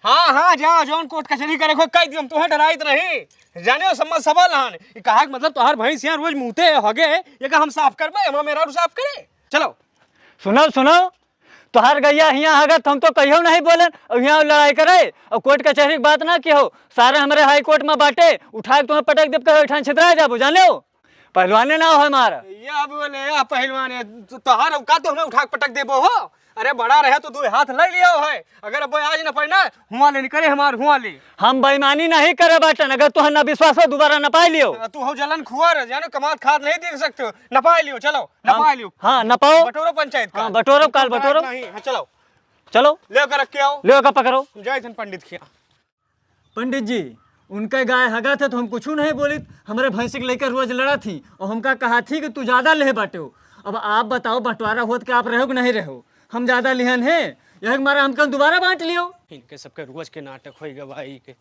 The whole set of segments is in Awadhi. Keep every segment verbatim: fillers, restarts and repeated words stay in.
हाँ, हाँ, जाओ, जौन कोर्ट कचहरी करे को कह दियो, हम तुहें डराइत नहीं। जाने हो, सम्मत सबल हन। ये कहा कि मतलब तोहार भैंस यहाँ रोज मुँहते हगे, ये का हम साफ करबे, हमार मेहरारू साफ करे? चलो। सुनो, सुनो, तोहार गैया हियाँ हगत हम तो कहियो नहीं बोलन, और हियाँ लड़ाई करे, और कोर्ट कचहरी की बात ना किहो, सारे हमरे हाई कोर्ट में बाटे, उठा के तुम्हें पटक देब, कहो, "इठान छितरा जाबो, जाने हो?" पहलवाने ना हो हमारा। या बोले, या पहलवान है, तो तोहार औकात तो हमें उठा के पटक देबो हो। अरे, बड़ा रहे तो दो हाथ ले लिया हो है। अगर अब आज न पड़ना, हुआ ले निकले हमार, हुआ ले। हम बेईमानी नहीं करे बाटन, अगर तुहर ना विश्वास हो, दोबारा नपाई लियो। तू हो जलन खुआर, जाने कमात खात नहीं देख सकते हो। नपाई लियो, चलो, हम नपाई लियो। हाँ, नपाओ। बटोरो पंचायत का। हाँ, बटोरो, काल बटोरो। नहीं, हाँ, चलो। चलो। ले कर रख के आओ। ले कर पकड़ो। हम जाए थे पंडित के यहाँ। पंडित जी, उनके गाय हगत है तो हम कुछ नहीं बोलित, हमरे भैंसी के लेकर रोज लड़ा थी और हमका कहा थी कि तू ज्यादा लेहे बाटे हो। अब आप बताओ, बंटवारा होत के आप रहो कि नहीं रहो? हम ज्यादा लिहन है, यही के मारा हमका दोबारा बांट लियो। इनके सबके रोज के नाटक होई गवा ई के।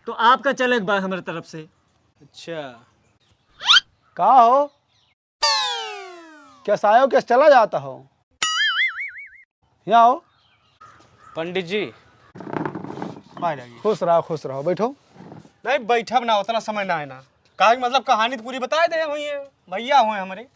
तो आपका चले एक बार हमारे तरफ से। अच्छा। का हो? कैसा आयो, कैसे चला जाता हो? यहाँ आओ। पंडित जी। खुश रहो, खुश रहो, बैठो। नहीं, बैठब ना, उतना समय ना है ना। काहे कि मतलब कहानी तो पूरी बताए दे हुई है, भैया हुए हमरे।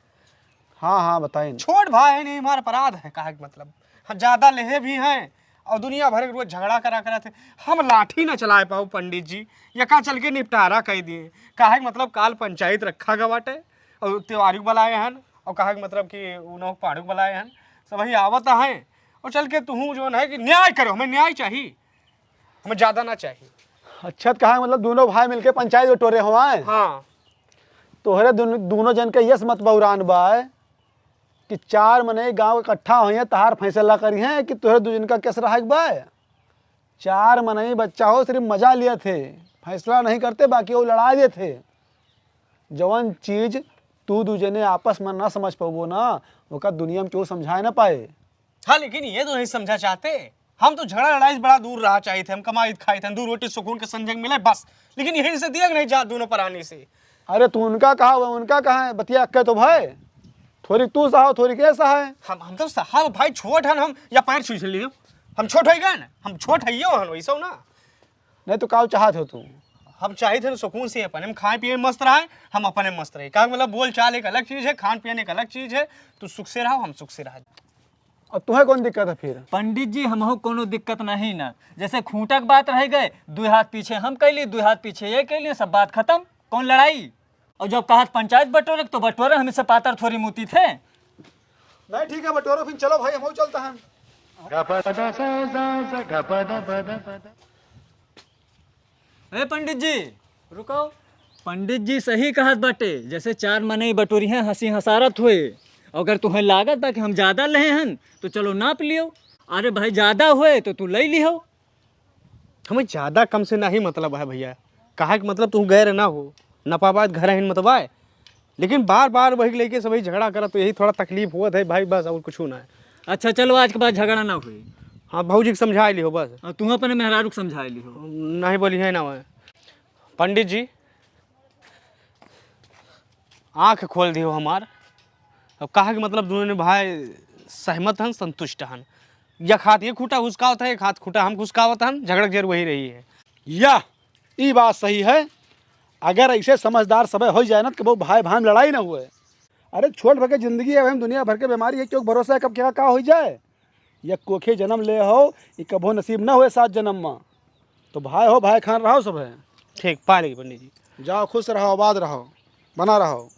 हाँ, हाँ, बताइन। छोट भाई है नहीं, हमारा अपराध है, काहे कि मतलब हम ज्यादा लेहे भी हैं और दुनिया भर के रोज झगड़ा करा करत है। हम लाठी ना चलाए पाओ पंडित जी, यका चल के निपटारा कई दिए। काहे कि मतलब काल पंचायत रखा गवा बाटे और तिवारी को बुलाए हन और कहा कि मतलब कि उन्हों पाड़ू को बुलाए हन, सब वही आवत हैं और चल के तुहूँ जो है कि न्याय करो, हमें न्याय चाहिए, हमें ज्यादा ना चाहिए। अच्छा, तो कहा मतलब दोनों भाई मिलके पंचायत बटोरे हुआ है? हाँ। तोहरे दोनों, दोनों जन के यस मत बौरान बा कि चार मनई गांव इकट्ठा होइहें, तहार फैसला करिहें कि तोहरे दू जन का केस रहे के बा। चार मनई बच्चा हो, सिर्फ मजा लिया थे, फैसला नहीं करते, बाकी वो लड़ा दिए थे। जवन चीज तू दू जने आपस में ना समझ पाबो ना, ओका दुनिया में केहू समझाए ना पाए। हाँ, लेकिन ये तो नहीं समझा चाहते, हम तो झगड़ा लड़ाई से बड़ा दूर रहा चाहिए थे, हम कमाई खाई थे, दो रोटी सुकून के संजग मिले बस, लेकिन यही से दिया नहीं जा दोनों परानी से। अरे तू उनका कहा, वो उनका कहा है, बतिया अक्के तो भाई, थोड़ी तू सहा, थोड़ी के सहा है। हम, हम तो साहब भाई छोट हन, हम या पैर छू लियो, हम छोट है गए ना, हम छोट है यो हन वैसे ना। नहीं तो का चाहत हो तू? हम चाहित हन सुकून से अपने में खाए पिए में मस्त रहे, हम अपने में मस्त रहे। का मतलब बोल चाल एक अलग चीज है, खान पियन एक अलग चीज है। तू सुख से रहो, हम सुख से रह। और तुम्हें कौन दिक्कत है फिर? पंडित जी, हमहू कोनो दिक्कत नहीं ना। जैसे खूंटा के बात रह गए, दो हाथ पीछे हम कैली, दो हाथ पीछे ये कैली, सब बात खत्म। कौन लड़ाई? और जब कहत पंचायत बटोरे, तो बटोरे, हमें से पातर थोड़ी मूती थे। नहीं, ठीक है, बटोरो, फिर चलो भाई, हम चलता है। ए पंडित जी, रुको। पंडित जी सही कहत बाटे, जैसे चार मनई बटोरी हैं, हंसी हंसारत हुए। अगर तुम्हें लागत बा कि हम ज्यादा लेहे हन, तो चलो नाप लियो। अरे भाई, ज्यादा हुए तो तू ले लिहो। हमें ज्यादा कम से नहीं मतलब है भैया, कहा कि मतलब तू गैर ना हो, नपाबाद घर है मतलब आए, लेकिन बार बार वही लेके सभी झगड़ा करत, तो यही थोड़ा तकलीफ हुआ है भाई, बस और कुछ ना है। अच्छा चलो, आज के बाद झगड़ा ना हुई। हाँ, भौजी के समझा लिहो बस। और तू अपने मेहरारू के समझा लिहो। नहीं बोली है ना वह। पंडित जी, आँख खोल दियो हमार। अब कहा कि मतलब दोनों ने भाई सहमत हन, संतुष्ट हन। एक हाथ ये खूंटा घुसकावत है, एक हाथ खूंटा हम घुसकावत हन, झगड़क जर वही रही है। या, ई बात सही है। अगर ऐसे समझदार सबै हो जाए ना, तो कबो भाई भाई में लड़ाई ना हुए। अरे, छोट भर के जिंदगी है, हम दुनिया भर के बीमारी है, क्यों भरोसा है, कब क्या का हो जाए? ये कोखे जन्म ले हो, ये कबो नसीब ना हुए सात जन्म में। तो भाई हो, भाई खान रहो सब है। ठीक, पा लेगी पंडित जी। जाओ, खुश रहो, आबाद रहो, बना रहो।